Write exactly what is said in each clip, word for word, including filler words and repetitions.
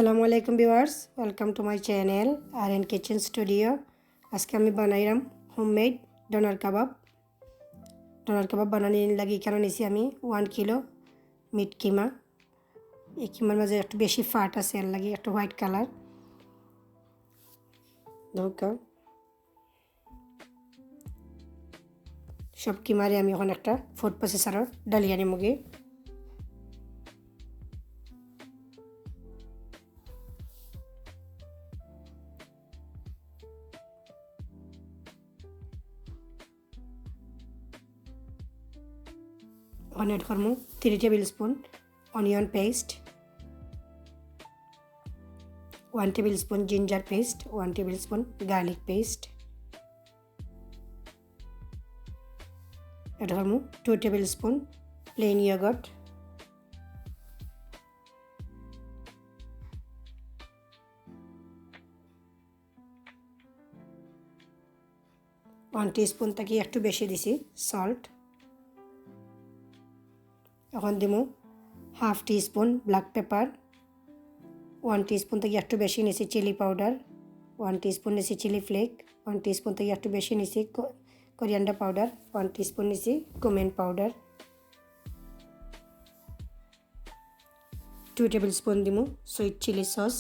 আসসালামু আলাইকুম viewers, welcome to my channel R N Kitchen Studio। আজকে আমি বানাইলাম homemade doner কাবাব। Doner কাবাব বানানির লাগি এখানো নিছি আমি ওয়ান কিলো মিট কিমা। এই কিমার মাঝে একটু বেশি ফাট আছে, এর লাগি একটু হোয়াইট কালার। দেখো, সব কিমারে আমি এখন একটা ফুড প্রসেসরো ডালিয়া নিমুগি। এখন add করমু three tablespoon onion paste, one tablespoon ginger paste, one tablespoon garlic paste. Add করমু two tablespoon plain yogurt. One teaspoon থাকি একটু বেশি দিছি সল্ট। এখন দিমু half teaspoon black pepper, one teaspoon থাকি একটু বেশি নিছি চিলি পাউডার, ওয়ান টিস্পুন নিছি চিলি ফ্লেক, ওয়ান টিস্পুন থাকি একটু বেশি নিছি করিয়ান্ডার পাউডার, ওয়ান টিস্পুন নিছি cumin powder, two tablespoon দিমু সুইট চিলি সস।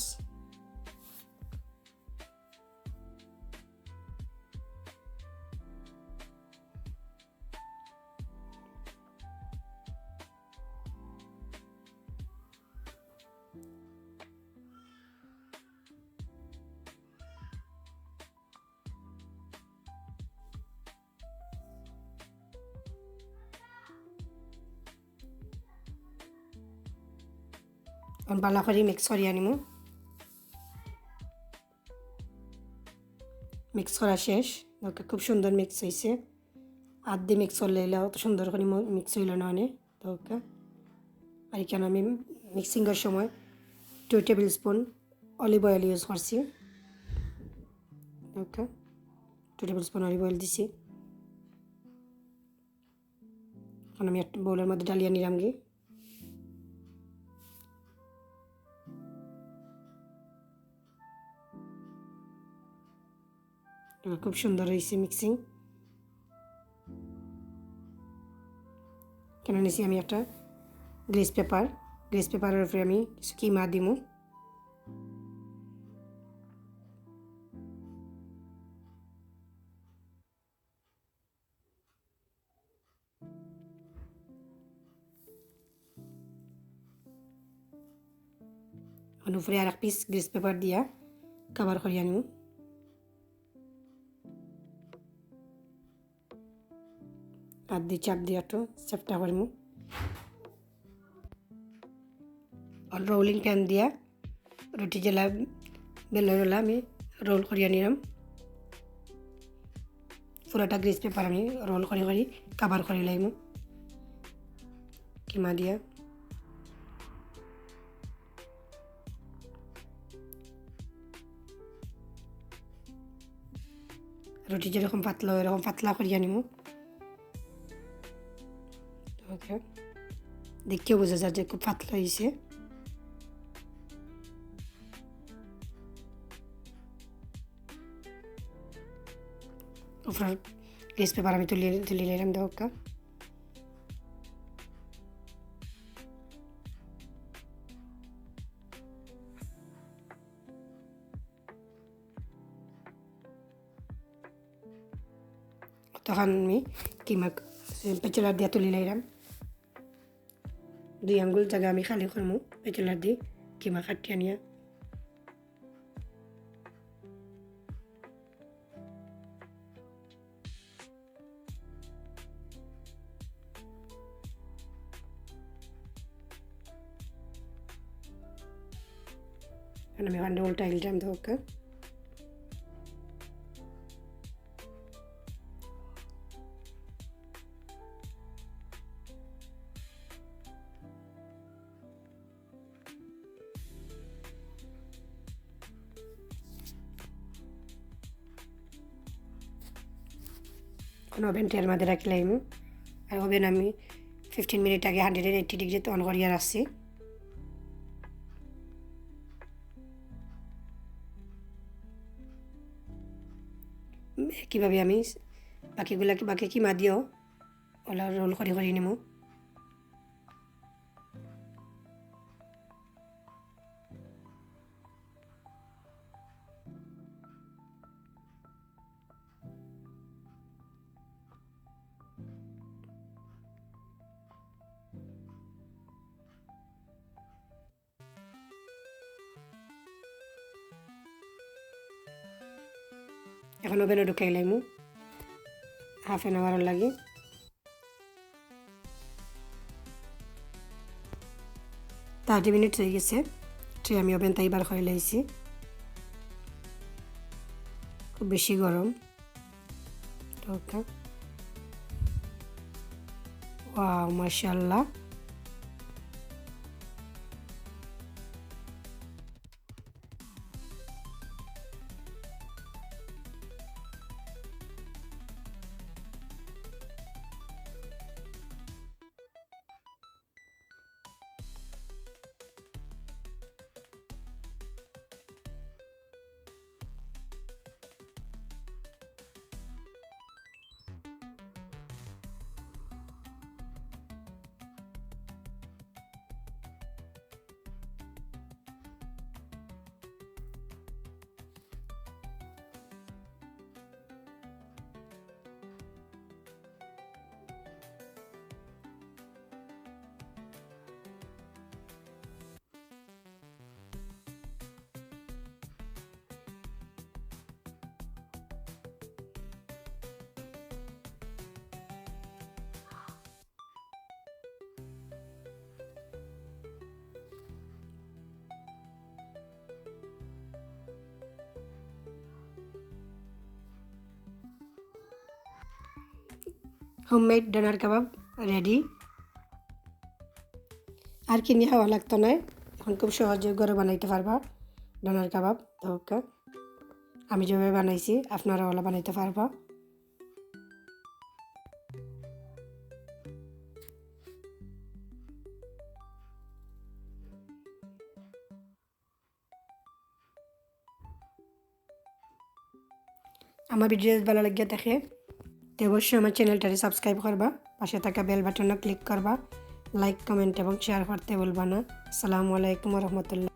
এখন ভালা করি মিক্স করিয়া নিমু। মিক্স করা শেষ। ওকে, খুব সুন্দর মিক্স হইছে। আত দি মিক্স করলে অত সুন্দর করি মিক্স হইল না অনে। তো ওকে, আর এখানো আমি মিক্সিংয়ের সময় two tablespoon olive oil use করছি। Okay, two tablespoon olive oil দিছি। এখন আমি একটা বোলের মধ্যে ডালিয়া নিলামগি। খুব সুন্দর হইছে মিক্সিং। এখানো নিছি আমি একটা গ্রিস পেপার, গ্রিস পেপারের উপরে আমি কিছু কিমা দিমু। এখন উপরে আর এক পিস গ্রিস পেপার দিয়া কভার করিয়া নিমু। আত দি চাপ দিয়া একটু চেপটা করিমু। আর রোলিং পিন দিয়া রুটি যেলা বেলইন অলা আমি রোল করিয়া নিলাম। পুরাটা গ্রিস পেপার আমি রোল করি করি কভার করি লাইমু কিমা দিয়া। রুটি যেরকম পাতলা, এরকম পাতলা করিয়া নিমু। ওকে, দেখিও বোঝা যায় যে খুব পাতলা হইছে। উপরে গ্রিস পেপার আমি তুলি, তুলি নিলাম, দেখো। তখন আমি কিমা স্প্যাচুলা দিয়া তুলি লাইলাম। দুই আঙ্গুল জাগা আমি খালি করমু স্প্যাচুলা দি কিমা কাটিয়া নিয়া। এখন আমি এখন উল্টা ইলটাম তো ওকে। এখন ওভেন ট্রের মধ্যে রাখিলাইমু। আর ওভেন আমি ফিফটিন মিনিট আগে হান্ড্রেড এইট্টি ডিগ্রিত অন করিয়া রাখছি। কিভাবে আমি বাকিগুলা কি, বাকি কিমা দিও ওলা রোল করি করি নিমু। এখন ওভেনো ঢুকাই লাইমু হাফ অ্যান আওয়ারর লাগি। থার্টি মিনিটস অই গেছে, তে আমি ওভেন থাকি বার করি লাইছি। খুব বেশি গরম। ওকে, ওয়াও, মাশাআল্লাহ। হোমমেড ডোনার কাবাব রেডি। আর কিনি খাওয়া লাগতো নায়, এখন খুব সহজে ঘরো বানাইতা পারবা ডোনার কাবাব। তো ওকে, আমি যেভাবে বানাইছি, আপনারা ওলা বানাইতা পারবা। আমার ভিডিও যদি ভালা লাগিয়া থাকে, তে অবশ্যই আমার চ্যানেলটারে সাবস্ক্রাইব করবা, পাশে থাকা বেল বাটনও ক্লিক করবা, লাইক, কমেন্ট এবং শেয়ার করতে ভুলবা না। আসসালামু আলাইকুম ওয়া রাহমাতুল্লাহ।